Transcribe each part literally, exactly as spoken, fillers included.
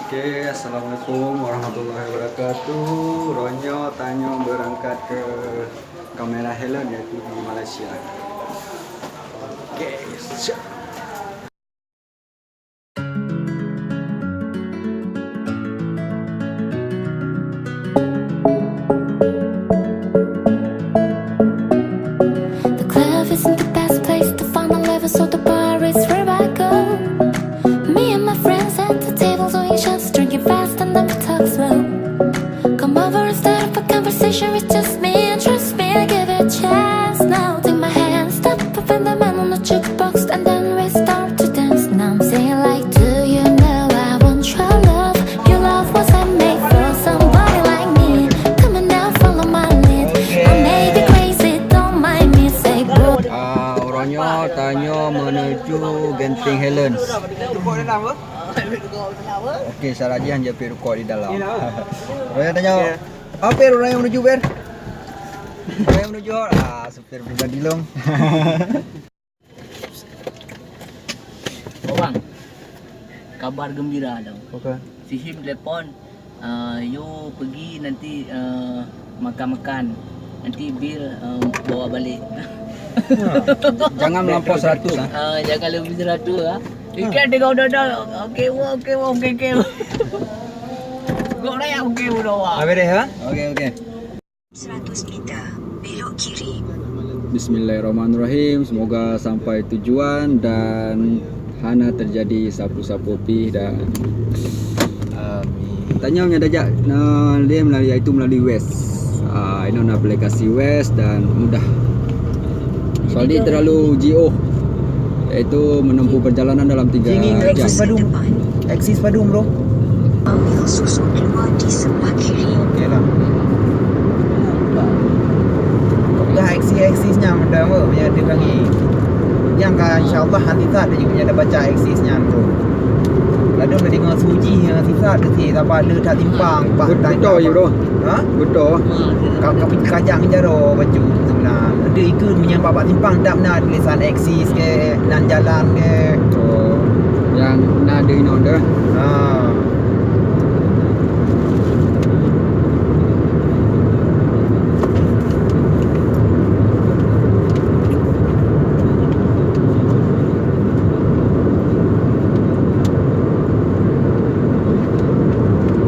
Oke, assalamualaikum warahmatullahi wabarakatuh. Uroe nyoe tanyoe beurangkat keu kamera Helen, yaitu di Malaysia. Oke, siap. The club isn't the best place to find a lover, so the bar is where I go. Me and my friends at the table, doing shots, drinking fast, and then we talk slow. Come over and start up a conversation, it's just me, and trust me, I give it a chance. Now take my hand, step up, and the man on the jukebox, and then we start to dance. Now I'm singing like, do you know I want your love? Your love wasn't made for somebody like me. Come on now, follow my lead. I may be crazy, don't mind me, say, boy. Ah, uroe nyoe tanyoe menuju Genting Highlands. Oke, syarat jian japit rukok di dalam. Uroe nyoe tanyoe. Hampir uroe nyoe menuju, Ber. Uroe nyoe menuju. Ah, supir pribadi long. Bang, kabar gembira dong. Oke. Si Him telepon, eh, "Yu pergi nanti, eh, makan-makan. Nanti bil, eh, bawa balik." Ha. Jangan melampau seratus, ah. Ah, jangan lebih seratus, ah. Ha. Ikan tengok dodol. Oke, oke, oke, oke. Gok raya, oke, udah, wah. Habis deh, ha? Oke, oke. Seratus meter, belok kiri. Bismillahirrahmanirrahim. Semoga sampai tujuan dan hana terjadi sapu-sapu pih dan, amin. Tanyoe nyang tajak, eh, lé melalui, iaitu melalui west. Ah, inoe na aplikasi west dan mudah. Soalnya terlalu jiôh, iaitu menempuh perjalanan dalam tiga jam. Axis padum? Axis padum, bro? Ambil susun dua di sebelah kiri. Oke lah. Dah axis-axis nyan, dah, bro, ya, dia kaki. Yang ka, insya Allah, nanti tak ada juga ada baca axis nyan, bro. Lalu dah dengar sunyi, ya, sisa ada si, sabar, le, tak timpang, pak. Betul, ya, bro. Ha? Betul. Ka, ka, kajak jaroe baju sebenar. Ada ikut punya bak-bak simpang tak na tulisan axis ke, nan jalan ke. Oh, yang na ada inoe dah. Ha.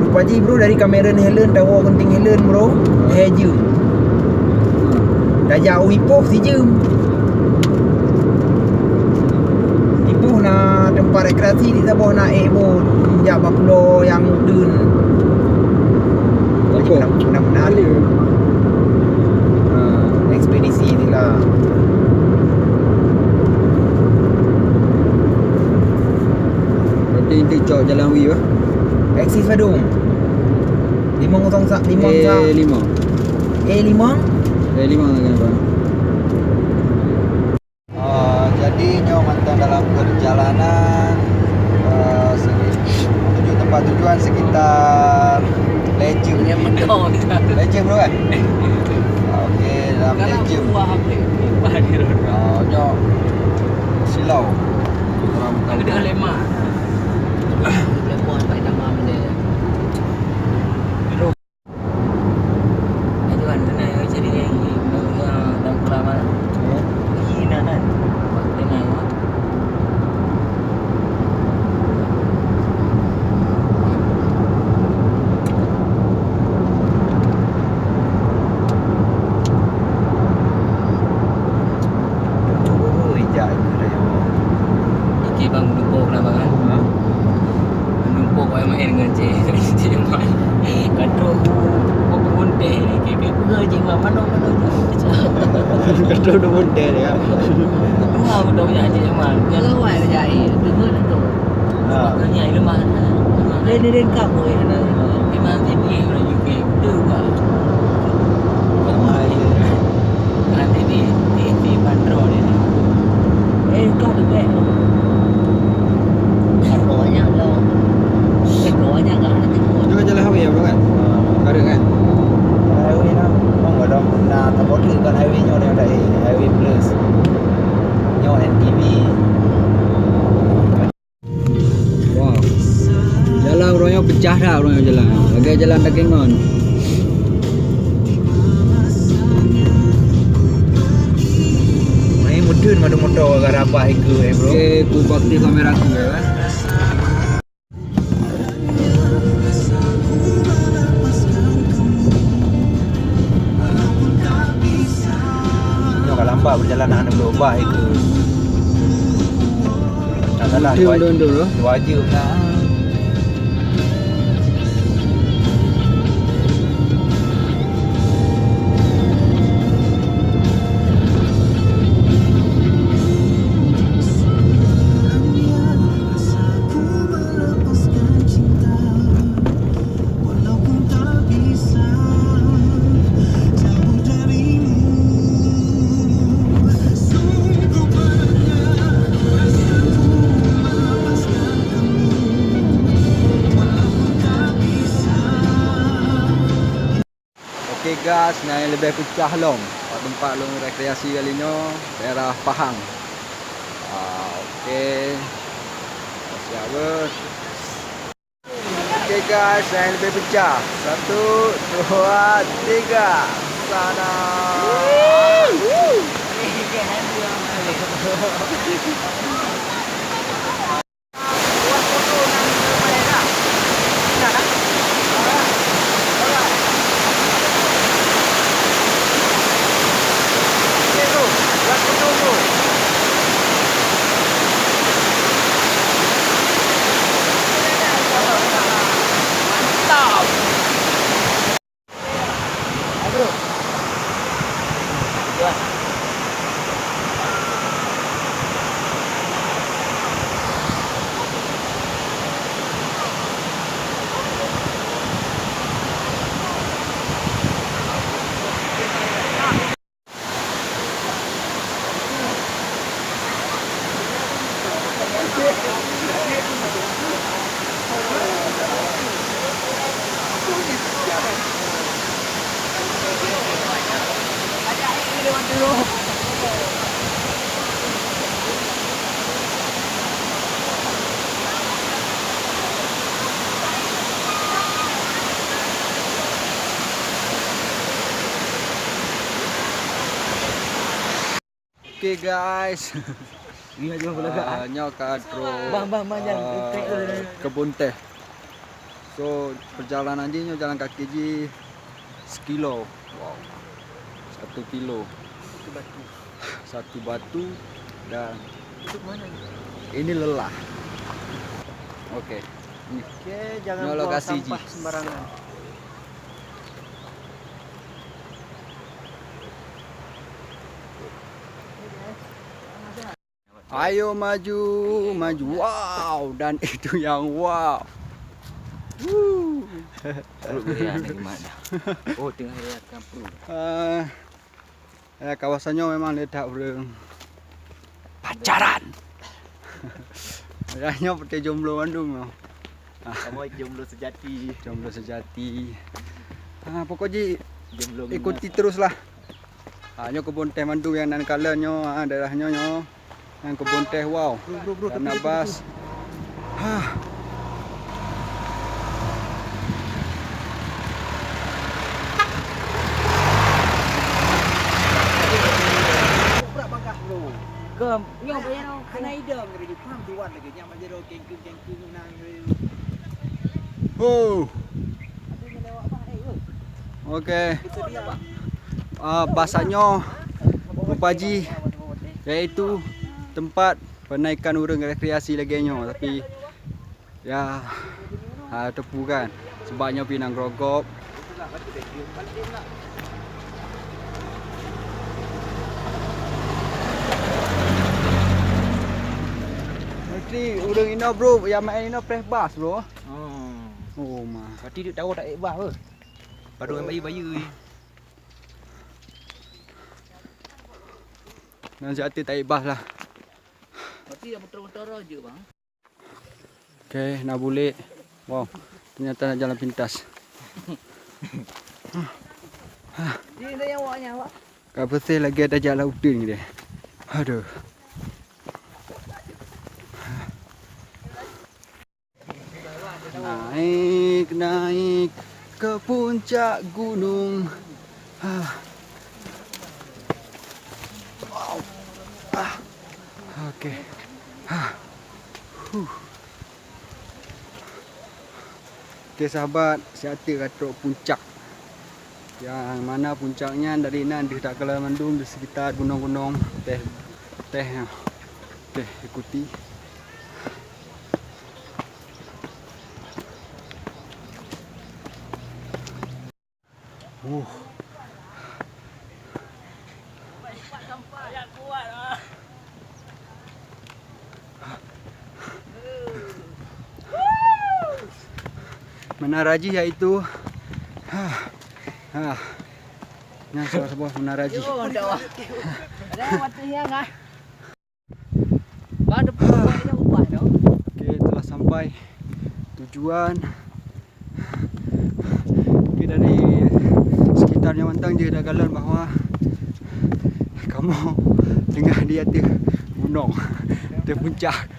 Rupa jih, bro, dari Cameron Highland, tawoe Genting Highland, bro, lhèe jeuem. Tajak u Ipoh sijeuem. Ipoh na teumpat rekreasi di saboh, na ék bot, jak bak pulo nyang deuh. Ipoh. Beuna-beuna. Ha, ekspedisi sila. Berarti itu cok jalan wi bah. Axis padum. Lima kosong sa-, lima sa-, A lima. A lima? A lima kan, Bang? Ah, jadi nyoe mantong dalam perjalanan, ah, sini menuju tempat tujuan sekitar lhèe jeuem. Lhèe jeuem tu kan? Okey, dalam lhèe jeuem. Ah, nyoe silau. Orang tahu. Oke, bang, lupa kenapa kan? Ha? Numpuk main-main dengan cik, cik Mat. Ka trok u, u, u Munteh ni, ke, ke peugah cik Mat, manok, manok tu. Ka trok u Munteh ni, ya. Dua aku tahu jak cik Mat. Kalau awak dah jahil, tu pun tu. Ha. Makanya, lemah, lemah. Dia, dia lengkap pun, ya. Memang sini orang U K, betul tak? Lemah, ya. Nanti di, di, di bandar ni. Eh, kau tu, eh. Kau banyak lah. Eh, kau banyak kan, nanti kau. Itu kan jalan highway apa kan? Ha. Kareng kan? Highway lah. Bang, kalau nak tak boleh kan highway nyoe dah, eh, highway plus. Nyoe N T V. Wah. Jalan uroe Pecah dah ureueng jalan. Lagèe jalan daging ngon. Main mudun madu motor garabah ikeu, eh, bro. Oke, ku bakti kamera ku, ya. Nyoe ka lambat perjalanan, hana berubah itu. Tak salah, dua, dua, dua, dua jam lah. Oke guys, nyang leubeh peucah lom, tempat lôn rekreasi kali nyoe, daerah Pahang. Ah, oke. Siap, bro. Oke guys, nyang leubeh peucah. Satu, dua, tiga. Sana. Oke guys. Iya, jauh belagak. Ah, nyoe ka trok, bang, bang, bang, jangan, ah, trek dulu. Kebun teh. So, perjalanan jih nyoe jalan kaki jih sekilo. Wow. Satu kilo. Satu batu. Satu batu dan itu mana? Ini lelah. Oke. Oke, jangan buang sampah sembarangan. Nyoe lokasi jih. Ayo maju, maju. Wow, dan itu yang wow. Wuh. Perut gue ya, nikmat dah. Oh, tengah riatkan perut. Ah, eh, kawasan nyoe memang le that ureueng pacaran. Ya, nyoe peuté jomblo bandum nyoe. Kamoe jomblo sejati. Jomblo sejati. Ah, pokok jih jomblo ikuti terus lah. Ha, nyoe kebun teh mandum nyang nan kalon nyoe, ha, daerah nyoe nyoe. Nyan kebun teh, wow. Bro, bro, bro, tapi, tapi, bas. Hah. Bro. Gom. Nyoe bayar hana idong, paham tuan lagi. Nyan majaro kengkeng-kengkeng nang. Ho. Oke. Ah, basa nyoe rupa jih, yaitu tempat penaikan ureueng rekreasi lagèe nyoe, tapi ya, ha, teupeu kan, sebab nyoe pih nan grogop. Berarti ureueng inoe, bro, nyang maén inoe preh bas, bro. Oh. Oh, ma. Berarti duek tawoe tak ék bas, bro. Padum bayeue-bayeue. Nan siat taék bas lah. Berarti dah motor-motor je, bang. Oke, na bulek. Wow, ternyata na jalan pintas. Ka beutôi lagèe tajak lam udeueng deh. Aduh. Nah, eh. Naik ke puncak gunung. Ah. Wow. Ah. Oke. Ah. Huh. Oke sahabat, siat ka trok puncak. Yang mana puncak nyan dari nan deuh takalon mandum di sekitar gunong-gunong teh, teh, teh ikuti. Uh. Menara jih yaitu, ha, ha. Nyan salah saboh menara jih. Yo, dah. Ada waktu yang ah. Ba depan ubah tu. Oke, telah sampai tujuan. Oke, dari sekitarnya mantong jih takalon bahwa kamoe teungoh di ateueh gunong, di puncak.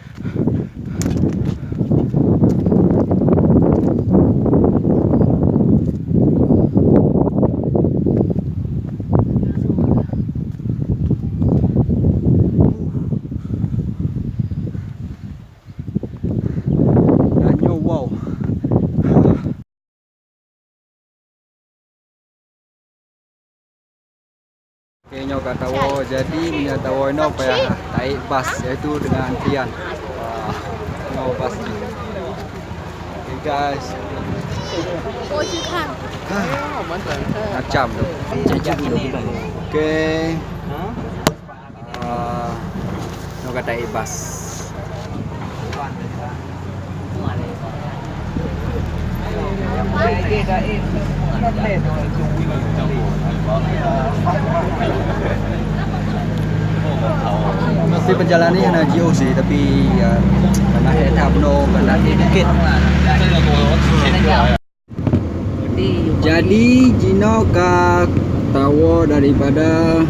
Dan nyoe, wow. Oke, nyoe ka tawoe. Jadi, meunyoe tawoe inoe payah taék bas, yaitu dengan antrian. Wah, nyoe bas jih. Oke, guys. Macam tu. Oke. Ah, nyoe ka taék bas. Tapi perjalanan ni hana jiôh sih, tapi, ya, pernah ék that bunoe, pernah ék bukét. Jadi, jinoe ka tawoe daripada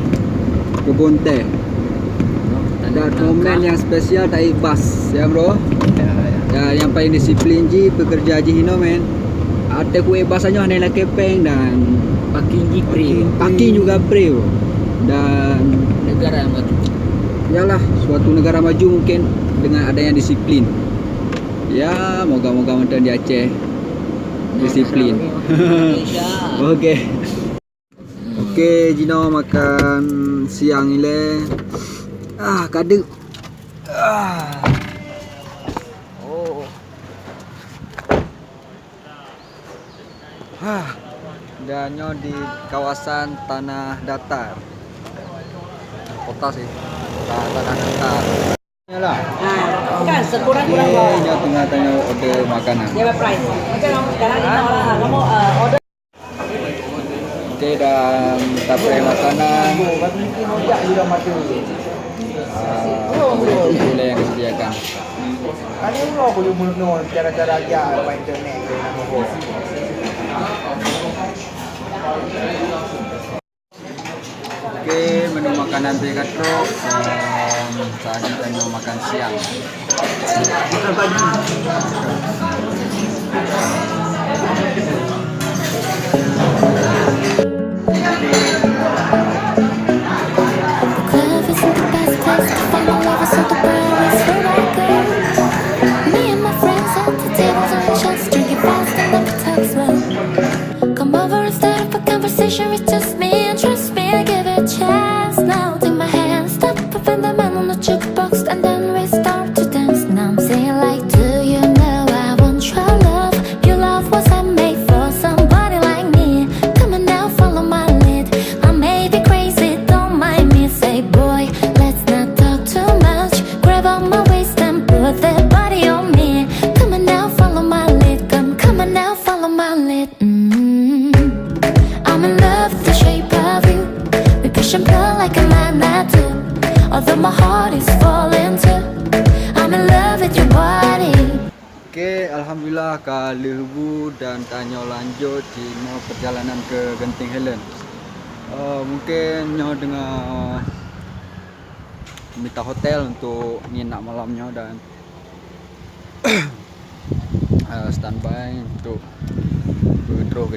keubon teh. Dan momen yang spesial taék bas, ya, bro? Ya, ya. Ya, yang paling disiplin jih pekerja jih inoe, men. Ateueh kuék bas nyoe hana lakée péng dan parking jih free. Parking juga free, bro. Dan negara yang maju. Yalah, suatu negara maju mungkin dengan adanya disiplin. Ya, moga-moga mantong di Aceh. Disiplin. Oke. Oke, jinoe makan siang ilée. Ah, kadeuk. Ah. Oh. Ah. Dan nyoe di kawasan Tanah Datar. Kota sih. Ta-, Tanah Datar. Yalah. Kan sekurang-kurang. Oke, nyoe teungoh tanyoe order makanan. Dia price. Macam sekarang lima orang, kamu, eh, order. Oke, dan tapreh makanan. Ah, boleh yang disediakan. Kan uroe aku cuma nol cara-cara aja apa internet tu nak ngurus. Oke, menu makanan pih ka trok, em, saat ini tengah makan siang. The club isn't the best place to find a lover, so the bar is where I go. Me and my friends at the tables on the shots, drinking fast and then we talk slow. Come over and start up a conversation with just me, and trust me, I give it a chance. Now take my hand, stop, open the man on the jukebox, and then we start to dance. And I'm singing like, do you know I want your love? Your love wasn't made for somebody like me. Come on now, follow my lead. I may be crazy, don't mind me. Say, boy, let's not talk too much. Grab on my waist and put that body on me. Come on now, follow my lead. Come, come on now, follow my lead. Mm. I'm in love with the shape of you. We push and pull like a magnet do. Although my heart is falling too. I'm in love with your body. Oke, alhamdulillah ka lheuh bu dan tanyoe lanjut jinoe perjalanan ke Genting Highland. Eh, mungkin nyoe teungoh mita hotel untuk nginap malam nyoe dan eh, standby untuk Troh keudeh.